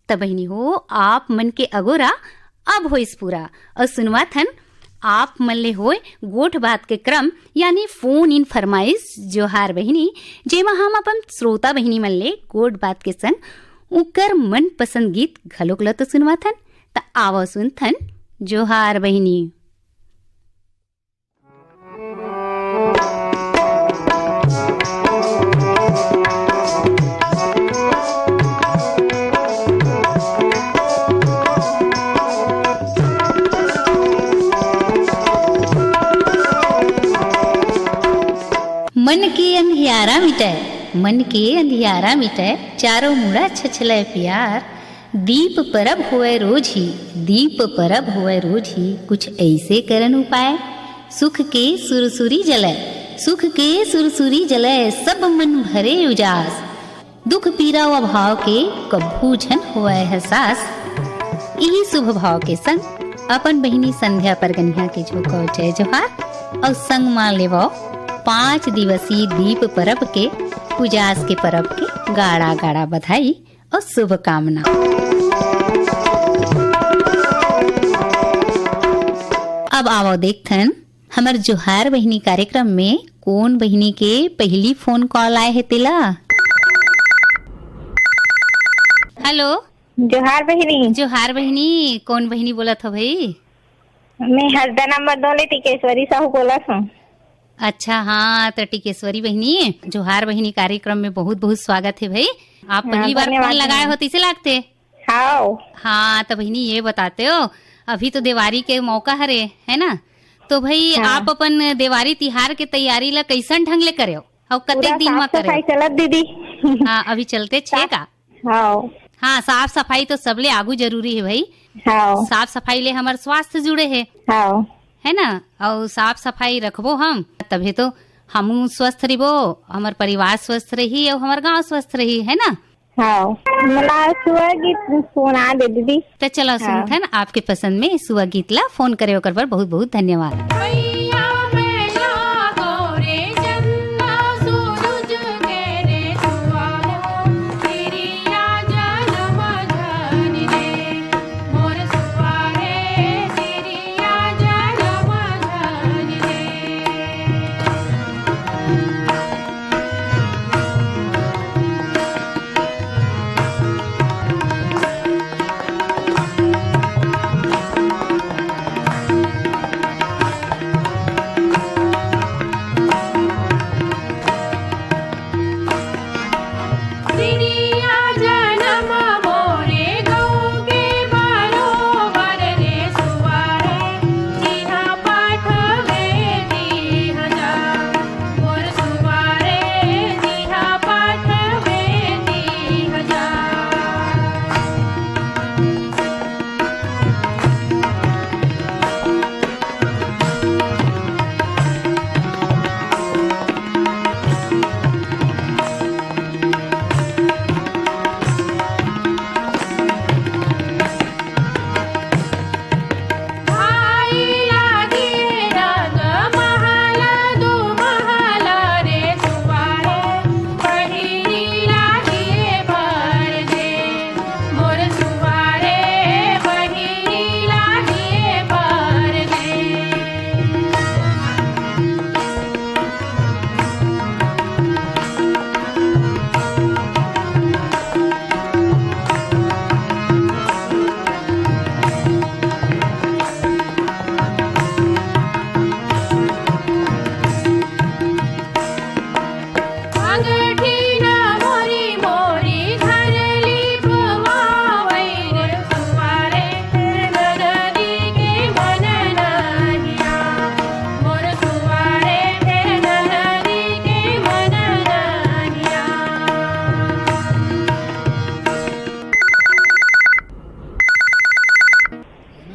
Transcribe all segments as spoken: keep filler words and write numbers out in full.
त बहिनी हो, आप मन के अगोरा अब होइस पूरा। अउ सुनवाथन आप मन ले होय गोठ बात के क्रम, यानी फोन इन फरमाइश। जोहार बहिनी, जेमा हम अपन श्रोता बहिनी मन ले गोठ बात के संग उकर मनपसंद गीत घलोक ल तो सुनवाथन। त आवव सुनथन जोहार बहिनी। मन के अंधियारा मिटय, मन के अंधियारा मिटय, चारों मुड़ा छछलय प्यार। दीप परब होवय रोज ही, दीप परब होवय रोज ही, कुछ ऐसे करन उपाय। सुख के सुरसुरी जलय, सुख के सुरसुरी जलय, सब मन भरे उजास। दुख पीरा व भाव के कभू झन होवय एहसास। इही शुभ भाव के संग अपन बहिनी संध्या परगनिया के झोंकव जय जोहार अउ संग मा लेवव पाँच दिवसीय दीप परब के, उजास के परब के गाड़ा गाड़ा बधाई अउ शुभकामना। अब आवव देखथन हमर जोहार बहिनी कार्यक्रम में कोन बहिनी के पहिली फोन कॉल आए हे तेला। हेलो। जोहार बहिनी। जोहार बहिनी, कोन बहिनी बोलत हो भाई? मैं हरदा नंबर दो ले टिकेश्वरी साहू बोलत हूँ। अच्छा, हाँ, त टिकेश्वरी बहिनी, जोहार बहिनी कार्यक्रम में बहुत बहुत स्वागत हे भाई। आप हाँ, पहली बार धन्यवाद फोन लगाए बहिनी। हो, तइसे लागथे? हाव। हाँ, त बहिनी ये बताते हो, अभी तो देवारी के मौका हरे, है ना? तो भाई, हाँ। आप अपन देवारी तिहार के तैयारी ला कैसन ढंग ले करेव? अउ कतेक पूरा दिन मा साफ सफाई करेव? चलत दीदी। हाँ, अभी चलते छे साफ का? हाव। हाँ, साफ सफाई तो सबले आगू जरूरी हे भाई। हाव। साफ सफाई ले हमर स्वास्थ्य जुड़े हे। हाव। है ना? अउ साफ सफाई रखबो हम, तभे तो हमू स्वस्थ रहिबो, हमर परिवार स्वस्थ रही अउ हमर गांव स्वस्थ रही, है ना? हाव। मोला सुआ गीत सुना दे दीदी। त चला हाँ। सुनथन आपके पसंद में सुआ गीत ला। फोन करे ओकर बर बहुत बहुत धन्यवाद। भैया मैं लागो रे चंदा सूरज के रे सुआ हो, तिरिया जलम झन रे, मोर सुआ रे तिरिया जलम झन रे।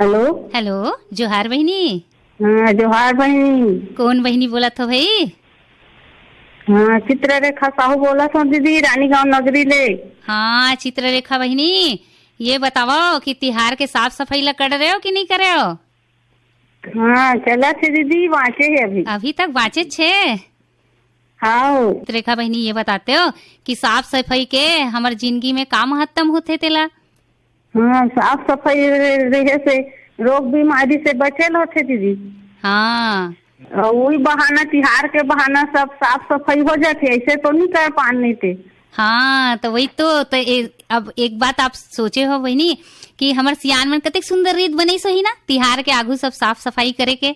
हेलो। हेलो, जोहार बहिनी। हाँ, जोहार बहिनी। कौन बहिनी बोलत हो भाई? हाँ, चित्ररेखा साहू बोलत हो दीदी, रानीगांव नगरी ले। हाँ, चित्ररेखा बहिनी, ये बताओ कि तिहार के साफ सफाई ला कर रहे हो कि नहीं करे हो? हाँ, चलत हे दीदी, बाँचे हे अभी। अभी तक बाँचे छे? हाँ। रेखा बहिनी, ये बताते हो कि साफ सफाई के हमर जिंदगी में का महत्तम होथे तेला? हाँ, साफ सफाई रहे से रोग बीमारी से बचेल होथे दीदी। हाँ। अउ वही बहाना, तिहार के बहाना सब साफ सफाई हो जाथे, ऐसे तो नहीं कर पान नहीं थे। हाँ, तो वही तो, तो ए, अब एक बात आप सोचे हो बहिनी कि हमर सियान मन कतेक सुंदर रीत बनइस होही ना, तिहार के आगू सब साफ सफाई करे के,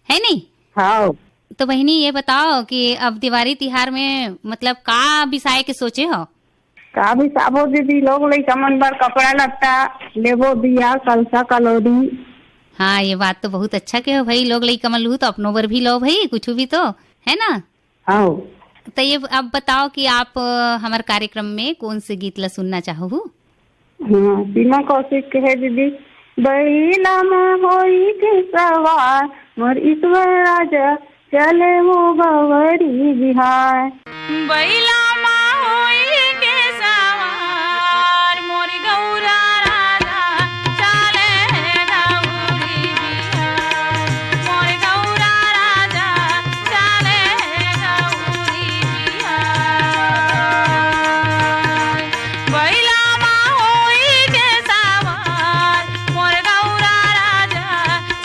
है नहीं? हाँ। तो बहिनी, ये बताओ कि अब दिवाली तिहार में मतलब का बिसाए के सोचे हो? का बिसाबो दीदी, लोग लइका मन बर कपड़ा लत्ता लेबो, दिया, कलसा, कलौड़ी। हाँ, ये बात तो बहुत अच्छा के हो भाई, लोग लइका मन लू तो अपनो बर भी लो भाई, कुछ भी तो, है ना? हाँ। तो ये अब बताओ कि आप, अ, हमारे कार्यक्रम में कौन से गीत ला सुनना चाहो हो? हाँ, सीमा कौशिक के है दीदी। बैला म होई के सवार, मोर ईश्वर राजा, चले वो गौरी बिहार। बैला म होई के सवार, मोर गौरा राजा, चले गौरी बिहार। मोर गौरा राजा, चले गौरी बिहार। बैला म होई के सवार, मोर गौरा राजा,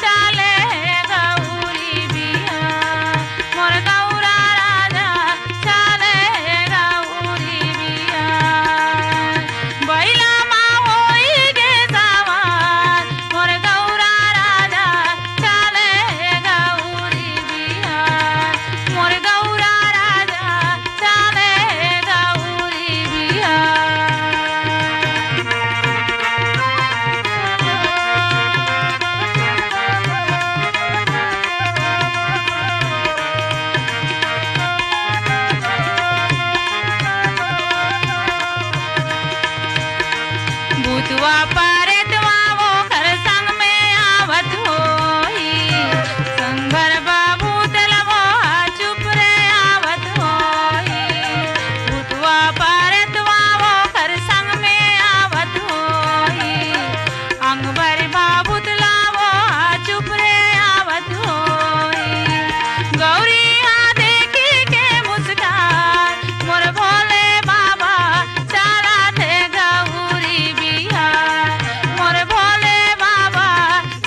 चले गौरी बिहार। मोर गौरा राजा, चले गौरी बिहार। बैला म होई के सवार, मोर गौरा राजा, चले गौरी बिहार। मोर गौरा राजा, चले गौरी बिहार। भूतवा परेतवा वो घर संग में आवत होई, संग भर बाबू तेलवा चुप रे आवत होई। भूतवा परेतवा वो घर संग में आवत होई, अंग भर बाबू तेलवा चुप रे आवत होई। गौरी हा देखी के मुस्कान, मोर भोले बाबा चलत हे गौरी बिहार, मोर भोले बाबा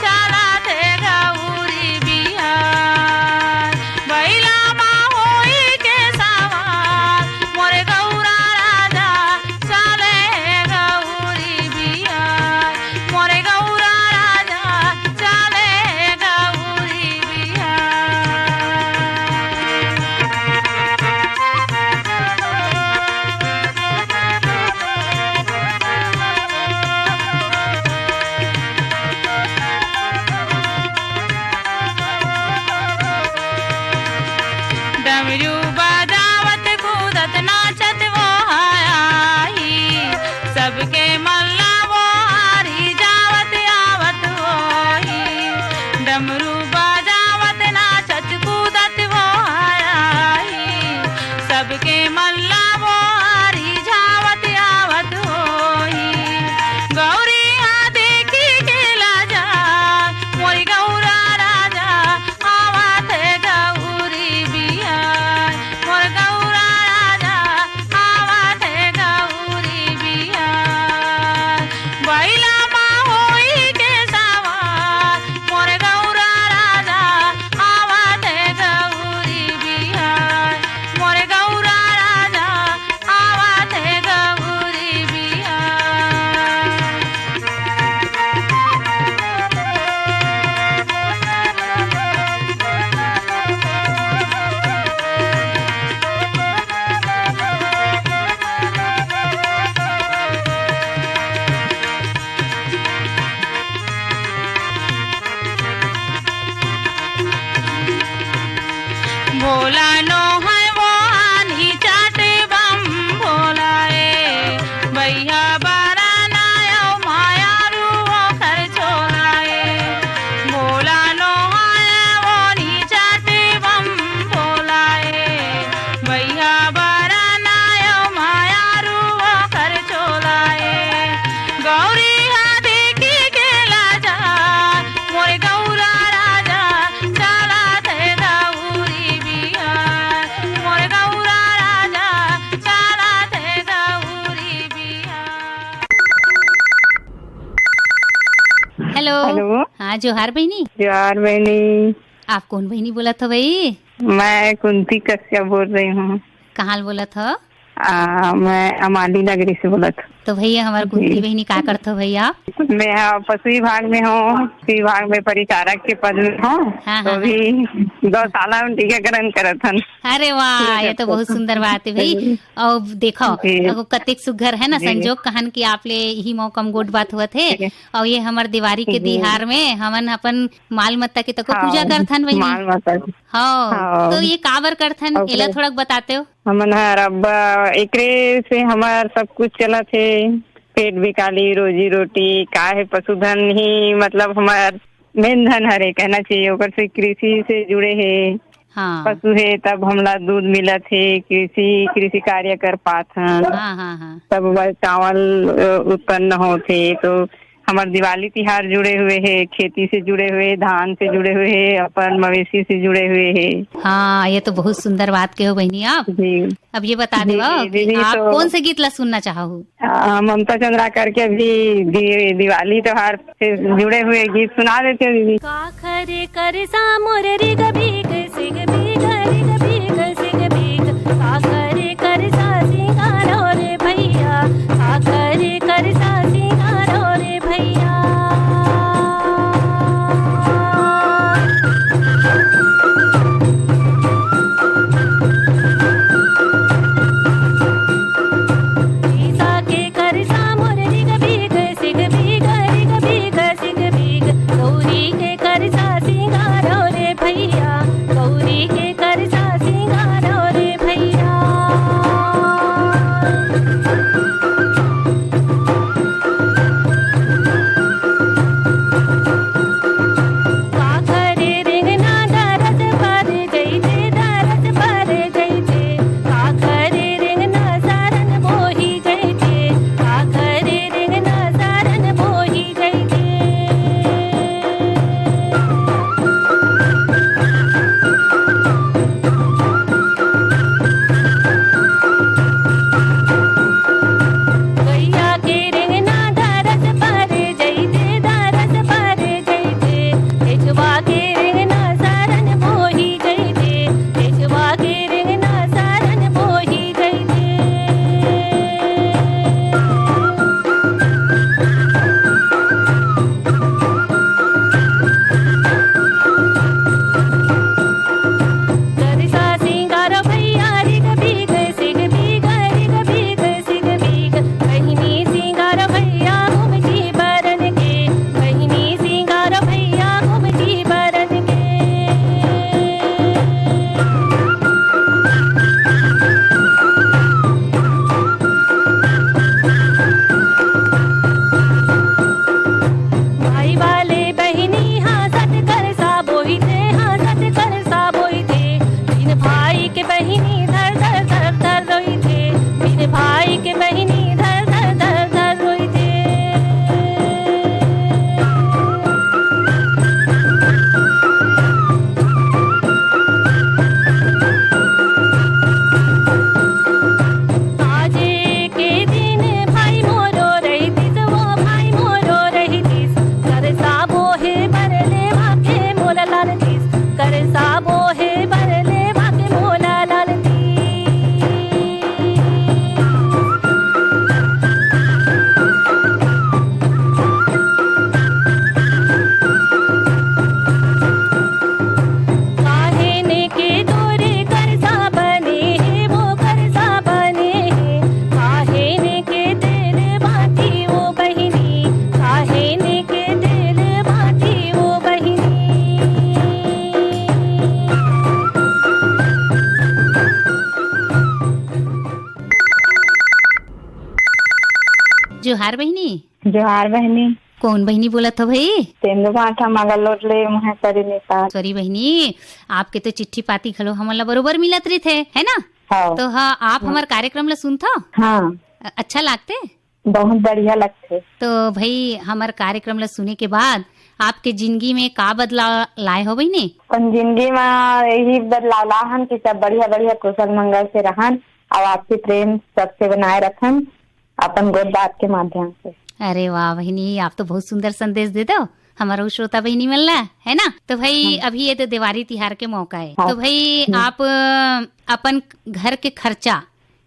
चलत हे गौरी बिहार। बैला म होई के सवार, मोर गौरा राजा चले गौरी बिहार, मोर गौरा राजा चले गौरी बिहार। डमरू बजावत कूदत नाचत वो आही, सबके मल्ला वो हारी जावत आवत होही। डमरू बजावत नाचत कूदत वो आही, सबके मल्ला वो हारी जावत आवत होही। गौरी हा देखी के लाजा, मोरी गौरा राजा आवत हे गौरी बिहार, मोर गौरा राजा आवत हे गौरी बिहार। हेलो। हेलो। हाँ, जोहार बहिनी। जोहार बहिनी। आप कौन बहिनी बोलत हो भाई? मैं कुंती कश्यप बोल रही हूँ। कहाँ ले बोलत हो? आ, मैं अमाली नगरी से बोलत हूँ। तो भैया, हमार जी। कुंती बहिनी, का करत हो भैया? मैं, हाँ, पशु विभाग में हूँ, पशु विभाग में परिचारक के पद में हूँ। हाँ, तो हाँ, अभी गौशाला में टीकाकरण करत हन। अरे वाह, ये तो टीकाकरण। बहुत सुंदर बात है भाई। जी। और देखो, जी। अगो कतेक सुघर है ना जी। संजोग, कहन कि आप ले यही मौका में गोठ बात होवत हे। जी। और ये हमार दिवाली के जी। दिहार में हमन अपन माल मत्ता के तको हाँ, पूजा करथन बहिनी। माल मत्ता के। हाँ, हाँ। तो ये काबर करथन, और एला फिर थोड़ा बताते हो? हमन हर अब एकरे से हमार सब कुछ चलत हे, पेट बिकाली, रोजी रोटी, का हे, पशुधन ही मतलब हमार मेन धन हरे कहना चाहिए, ओकर से कृषि से जुड़े हे। हाँ। पशु हे तब हमला दूध मिलत हे, कृषि, कृषि कार्य कर पात हन। हाँ, हाँ, हाँ। तब बस चावल, अ, उत्पन्न होत हे, तो हमर दिवाली तिहार जुड़े हुए हे, खेती से जुड़े हुए, धान से जुड़े हुए हे, अपन मवेशी से जुड़े हुए हे। हाँ, ये तो बहुत सुंदर बात कहो बहिनी आप। जी। अब ये बता जी, देवा जी, कि दीदी, आप तो कौन से गीत ला सुनना चाहो? आ, ममता चंद्राकर के अभी दि-, दिवाली त्योहार से जुड़े हुए गीत सुना देते हो दीदी। काखरे करसा मोर रिग बिग सिग बिग रिग बिग सिग बिग। काखरे करसा सिंगारो रे भैया, काखरे करसा सिंगारो रे भैया। ईसा के करसा मोर रिग बिग सिग बिग रिग बिग सिग बिग। गौरी के करसा सिंगारो रे भैया, गौरी के करसा सिंगारो रे भैया। काखरे रेंगना दरस पर जइते, दरस पर जइते। काखरे रेंगना सारन बोही जइते। काखरे रेंगना सारन बोही जइते। गैया के रेंगना दरस पर जइते, दरस पर जइते। केचवा के रेंगना सारन बोही जइते, केचवा के रेंगना सारन बोही जइते। करसा सिंगारो भैया रिग बिग सिग बिग रिग बिग सिग बिग। बहिनी सिंगारो भैया घूमची बरन के, बहिनी सिंगारो भैया घूमची बरन के। भाई वाले बहिनी हाँसत करसा बोहिथे, हाँसत करसा बोहिथे। बिन भाई के बहिनी धर धर धर धर रोइथे, बिन भाई के बहिनी धर धर धर धर रोइथे। आजे के दिन भाई मोरो रहितिस, वो भाई मोरो रहितिस। करसा बोहे बर लेवा के मोला लानतिस, करसा बोहे बर लेवा के मोला लानतिस। काहे ने के तोरे करसा बने हे, वो करसा बने हे। काहे ने के तेल बाटी वो बहिनी, काहे ने के तेल बाटी वो बहिनी। जोहार बहिनी। जोहार बहिनी। कौन बहिनी बोलत हो भाई? तेंदूभाठा मगलोट ले, मुहे परिणीता। सॉरी बहिनी, आपके तो चिट्ठी पाती घलो हमन ला बरोबर मिलत रहिथे, है ना? हाँ। तो हाँ, आप हाँ। हमर कार्यक्रम ला सुनथो? हाँ। अ-, अच्छा लागथे? बहुत बढ़िया लगथे। तो भाई, हमर कार्यक्रम ला सुने के बाद आपके जिंदगी में का बदलाव लाए हो बहिनी? अपन जिंदगी में यही बदलाव लाहन कि सब बढ़िया बढ़िया कुशल मंगल से रहन और आपसी प्रेम सबसे बनाए रखन अपन गोठ बात के माध्यम से। अरे वाह बहिनी, आप तो बहुत सुंदर संदेश दे दो हमारा श्रोता बहिनी मन ला, है ना? तो भाई, हाँ। अभी ये तो देवारी तिहार के मौका है, हाँ। तो भाई, हम्म। आप, अ, अपन घर के खर्चा,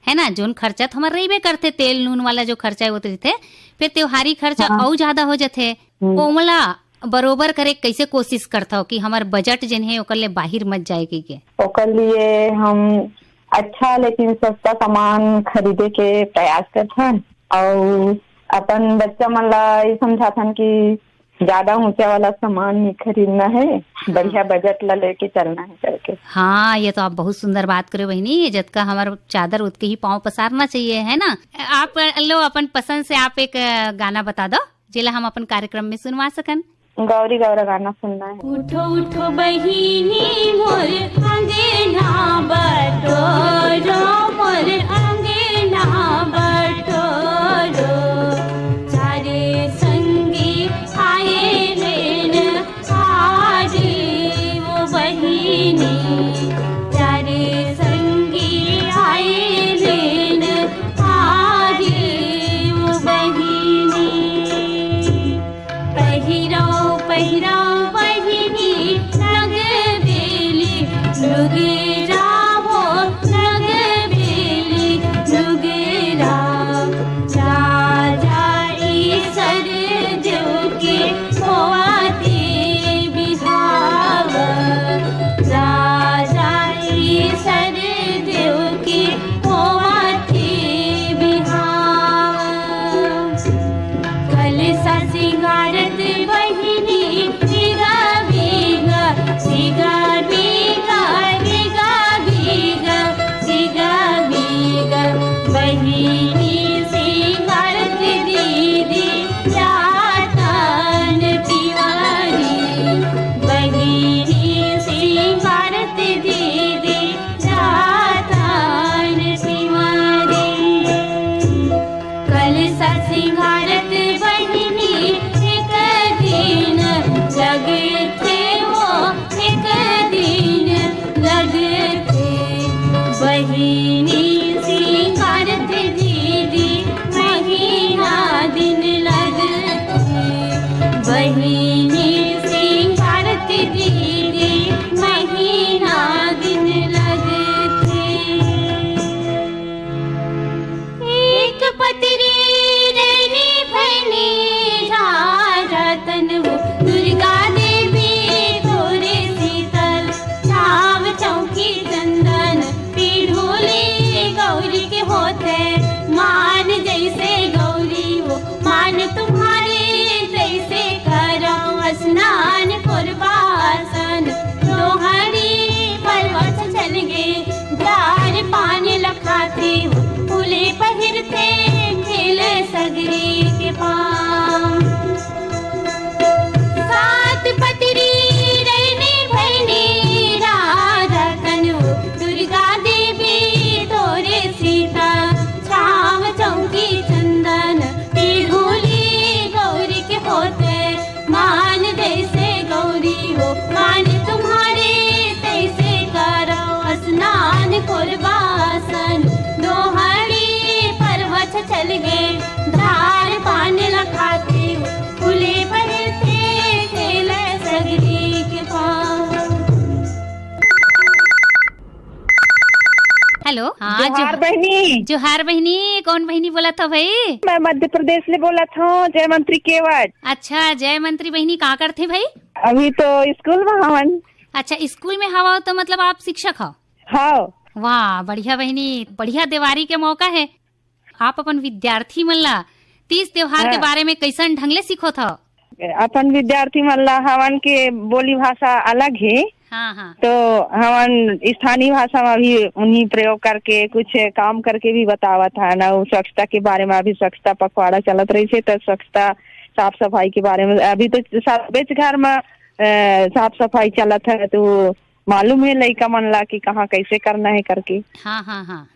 है ना, जोन खर्चा तो हमार रहिबे करथे, तेल नून वाला जो खर्चा है वो तो रहिथे, फिर त्योहारी खर्चा हाँ। अउ ज्यादा हो जाथे, हम्म। ओमला बरोबर करे कैसे कोशिश करथव कि हमार बजट जेन है ओकर ले बाहिर मत जाए कहिके? ओकर लिए हम अच्छा लेकिन सस्ता सामान खरीदे के प्रयास करथन, अउ अपन बच्चा मन ला ये समझाथन कि ज्यादा ऊंचा वाला सामान नहीं खरीदना है, हाँ। बढ़िया बजट ला लेके चलना है करके। हाँ, ये तो आप बहुत सुंदर बात करे बहिनी। जतका हमार चादर उतके ही पाँव पसारना चाहिए, है ना? आप लो अपन पसंद से आप एक, अ, गाना बता दो, जेला हम अपन कार्यक्रम में सुनवा सकन। गौरी गौरा गाना सुनना है। उठो उठो बहिनी मोर, अंगना बटोरो, मोर अंगना बटोरो। चारे संगी आए लेन आरे वो बहिनी, चारे संगी आए लेन आरे वो बहिनी। पहिराओ, पहिराओ बहिनी नग बेली लुगरा हो, नग बेली लुगरा। जा जाई सर देव के होवथे बिहाव, जा जाई सर देव के होवथे बिहाव। कलसा सिंगारत बहिनी बिगा बिगा, बिगा बिगा, बिगा बिगा, बिगा बिगा। बहिनी सिंगारत दीदी जातन तिवारी, बहिनी सिंगारत दीदी जातन तिवारी। कलसा सिंगारत बहिनी एक दिन लगथे हो, एक दिन लगथे। बहिनी सिंगारत दीदी महीना दिन लगथे। बहिनी सिंगारत दीदी महीना दिन लगथे। एक पतरी रैनी भैनी झारा तन वो दुर्गा देवी तोरे शीतल छाव चौकी चंदन पीढ़ोली गौरी के होथे मान जैसे गौरी वो मान तुम्हारे जैसे करो स्नान करबा आसन दोहरी पर्वत चल गे द्वार पानी लखाती फूले पहिरथे खेले सगरी के पाँव। सात पतरी रैनी भैनी राधा तनु दुर्गा देवी तोरे सीता छाव चौकी चंदन पीढ़ोली गौरी के होथे मान जैसे गौरी हो मान तुम्हारे तैसे करो स्नान करबासन दोहरी पर्वत चल गे धार पान लखाती फूले पहिरथे खेले सगरी के पाँव। हेलो, हाँ, जोहार जोहार। बहिनी। जोहार बहिनी, कौन बहिनी बोलत हो भाई? मैं मध्य प्रदेश ले बोलत हूँ, जयमंत्री केवट। अच्छा, जयमंत्री बहिनी, का करथे भाई? अभी तो स्कूल में हवन। अच्छा, स्कूल में हवा तो मतलब आप शिक्षक हो? हाँ। वाह, बढ़िया बहिनी, बढ़िया देवारी के मौका है, आप अपन विद्यार्थी मन ला तीज त्योहार के हाँ। बारे में कैसन ढंग ले सिखोत हो? अपन विद्यार्थी मन ला हवन के बोली भाषा अलग हे। हाँ, हाँ। तो हमन स्थानीय भाषा में भी उन्हीं प्रयोग करके कुछ काम करके भी बतावत हन। अउ स्वच्छता के बारे में अभी स्वच्छता पखवाड़ा चलत रहिसे, तो स्वच्छता साफ सफाई के बारे में अभी तो सबेच घर में, अ, साफ सफाई चलत है, तो मालूम है लइका मन ला कि कहाँ कैसे करना है करके। हाँ, हाँ, हाँ।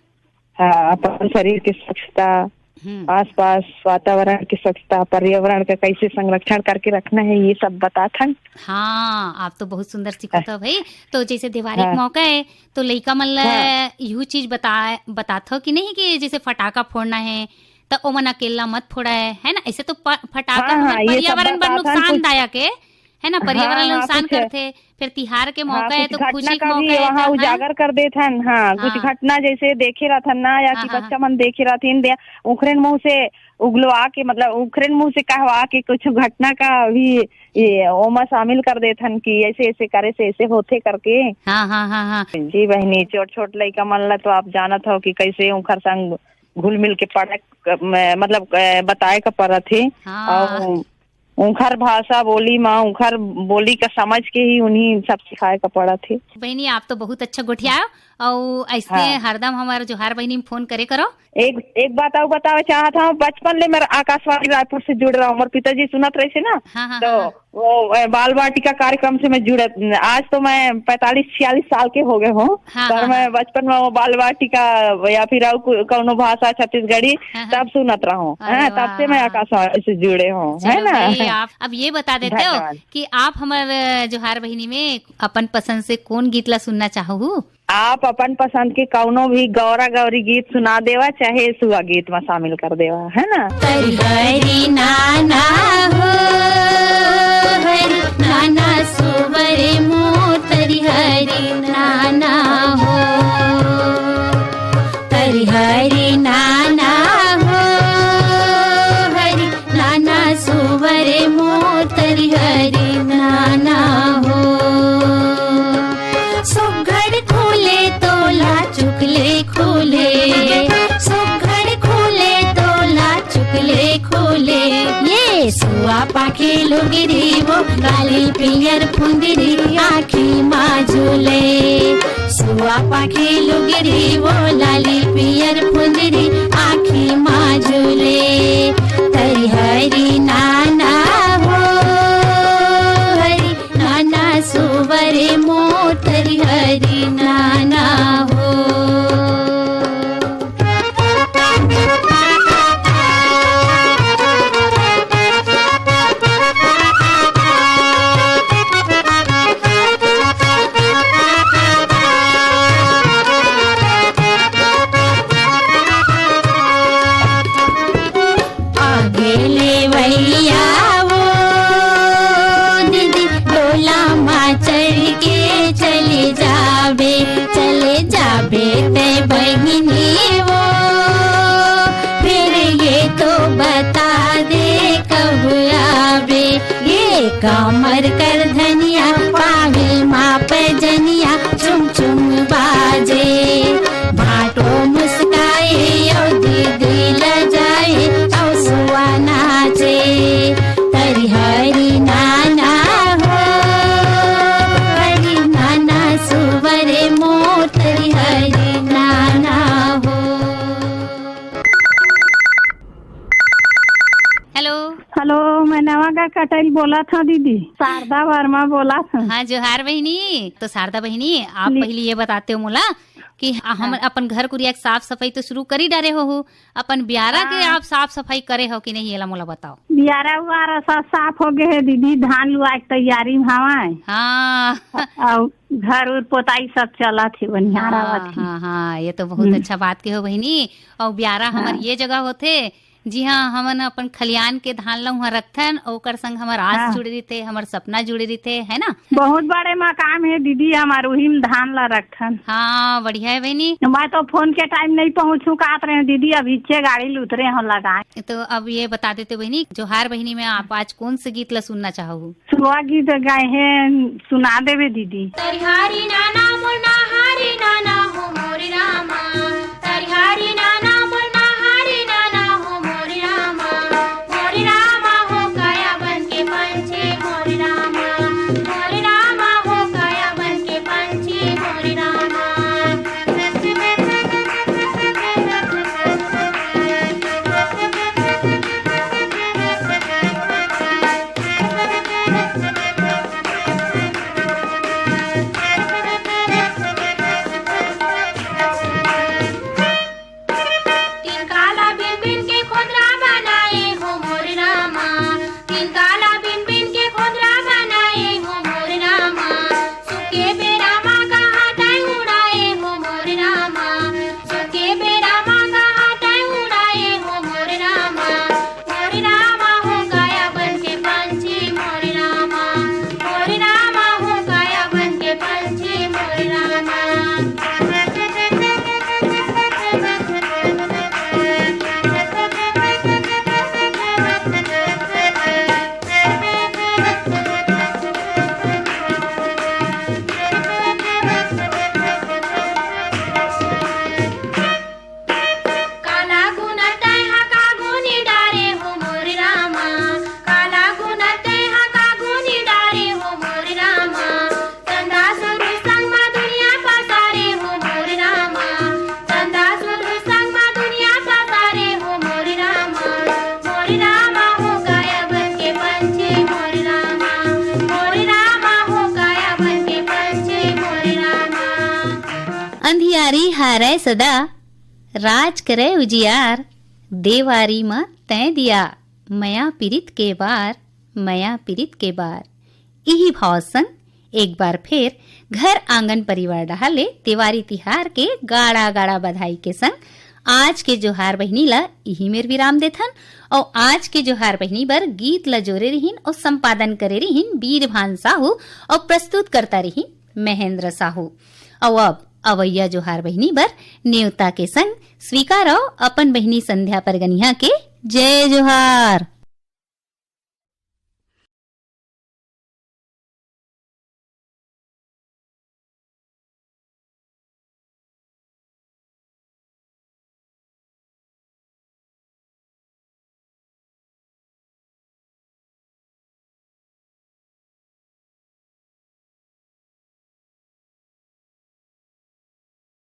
हाँ, अपन शरीर के स्वच्छता, हम्म। आसपास वातावरण के स्वच्छता, पर्यावरण का कैसे संरक्षण करके रखना है, ये सब बताथन। हाँ, आप तो बहुत सुंदर सिखत हो भाई। तो जैसे दिवाली हाँ। के मौका है, तो लइका मन ला हाँ। यू चीज बता, बताथो कि नहीं कि जैसे फटाका फोड़ना है, त ओमन अकेल्ला मत फोड़य, है ना? ऐसे तो प-, फटाका हाँ, हमर हाँ, ये सब पर्यावरण बर बात आथन, कुछ नुकसानदायक हे, है ना? पर्यावरण हाँ, हाँ, नुकसान कुछ करथे, फिर तिहार के हाँ, मौका हे कुछ तो घटना खुशी के का मौका भी हे वहाँ त, हाँ। उजागर कर देथन, हाँ, कुछ हाँ। घटना जैसे देखे रहथन ना, या हाँ, कि हाँ, बच्चा हाँ। मन देखे रहथिन, दे-, उखरेन मुँह से उगलवा के, मतलब, उखरेन मुँह से कहवा के कुछ घटना का भी ये ओमा शामिल कर देथन कि ऐसे, ऐसे करे से ऐसे होथे करके। हाँ, हाँ, हाँ, हाँ। जी बहिनी, छोट, छोट लइका मन ला तो आप जानत हव कि कैसे उखर संग घुल मिल के पढ़े क-, म-, मतलब, अ, बताए का परत हे। हाँ। अउ उंखर भाषा बोली म, उंखर बोली का समझ के ही उन्हीं सब सिखाए का पड़त हे। बहिनी, आप तो बहुत अच्छा गोठियायो, अउ ऐसने हाँ। हरदम हमर जोहार बहिनी में फोन करे करो। एक, एक बात अउ बतावे चाहत हूँ, बचपन ले मेरा आकाशवाणी रायपुर से जुड़ रहा हूँ, मोर पिताजी सुनत रहे थे ना, हाँ, हाँ, तो हाँ, हाँ। वो, अ, बाल वाटिका कार्यक्रम से मैं जुड़त, आज तो मैं पैंतालीस छियालीस साल के हो गए हूँ, हाँ, पर हाँ, मैं हाँ। बचपन में वो बाल वाटिका या फिर अउ को-, कौनो भाषा छत्तीसगढ़ी, हाँ, हाँ। तब सुनत रहूं, अरे हैं, तब से मैं वाह। आकाशवाणी से जुड़े हूँ, चलो है ना? भाई, आप अब ये बता देते हो धन्यवाद। कि आप हमर, अ, जोहार बहिनी में अपन पसंद से कौन गीत ला सुनना चाहू? आप अपन पसंद के कौनो भी गौरा गौरी गीत सुना देवा, चाहे सुआ गीत में शामिल कर देवा, है ना? तरिहरी नाना हो, हरी नाना सुवरे मोर तरिहरी नाना हो। तरिहरी नाना हो, हरी नाना सुवरे मोर तरिहरी नाना हो। सुघड़ खुले तोला चुकले खुले, सुघड़ खुले तोला चुकले खुले। ये सुआ पाखे लुगरी वो काली पियर फुंदरी आँखी मा झूले। सुआ पाखे लुगरी वो लाली पियर फुंदरी आँखी मा झूले। तरिहरी नाना हो, हरी नाना सुवरे मोर तरिहरी नाना हो। आगे ले भैया वो दीदी, डोला मा चढ़ के चले जाबे, चले जाबे ते बहिनी वो। फिर ये तो बता दे कब आबे, ये कमर कर धनिया, पावे मा पैजनिया, चुम चुम बाजे। भाटो मुस्काए अउ दीदी लजाए अउ सुआ नाचे। तरिहरी नाना हो, हरी नाना सुवरे मोर तरिहरी नाना हो। हेलो। हेलो, मैं नवागढ़ कटैल बोलत हूँ दीदी, शारदा वर्मा बोलत हूँ। हाँ, जोहार बहिनी। तो शारदा बहिनी, आप ली- पहली ये बताते हो मोला कि हम हाँ। अपन घर कुरिया के साफ सफाई तो शुरू कर ही डारे हो, अपन बियारा के हाँ। आप साफ सफाई करे हो कि नहीं, एला मोला बताओ। बियारा उआरा सब साफ हो गए है दीदी, धान लुआ के तैयारी में हवाए। हाँ। अउ घर उर पोताई सब चलत हे, बढ़िया हाँ, रहत हे। हाँ, हाँ, ये तो बहुत हम्म। अच्छा बात के हो बहिनी। अउ बियारा हमर हाँ। ये जगह होथे, जी हाँ, हमन अपन खलियान के धान ला उहाँ रखथन, अउ ओकर संग हमर आस हाँ। जुड़े रहिथे, हमर सपना जुड़े रहिथे, है ना? बहुत बड़े मकान हे दीदी, हमर उही में धान ला रखथन। हाँ, बढ़िया हे बहिनी। मैं तो फोन के टाइम नहीं पहुँचू कहत रहे दीदी, अब इच्चे गाड़ी ल उतरे हो लगाए। तो अब ये बता देते बहिनी, जोहार बहिनी में आप आज कौन से गीत ला सुनना चाहो? सुआ गीत गाए हैं, सुना देवे दीदी। तरिहारी नाना मोर नहारी नाना हो मोर रामा, तरिहारी नाना मोर नहारी नाना हो मोर रामा, मोर रामा हो काया बन के पंछी मोर रामा, मोर रामा हो काया बन के पंछी मोर रामा। हरी हारय सदा, राज करय उजियार, देवारी म तैं दिया, मया पीरित के बार, मया पीरित के बार। इही भाव संग एक बार फेर घर आंगन परिवार डहार ले देवारी तिहार के गाड़ा गाड़ा बधाई के संग आज के जोहार बहिनी ला इही मेर विराम देथन। अउ आज के जोहार बहिनी बर गीत ला जोरे रिहिन अउ संपादन करे रिहिन बीरभान साहू अउ प्रस्तुत करता रिहिन महेंद्र साहू। अउ अब अवैया जोहार बहिनी बर नेवता के संग स्वीकारव अपन बहिनी संध्या परगनिया के जय जोहार।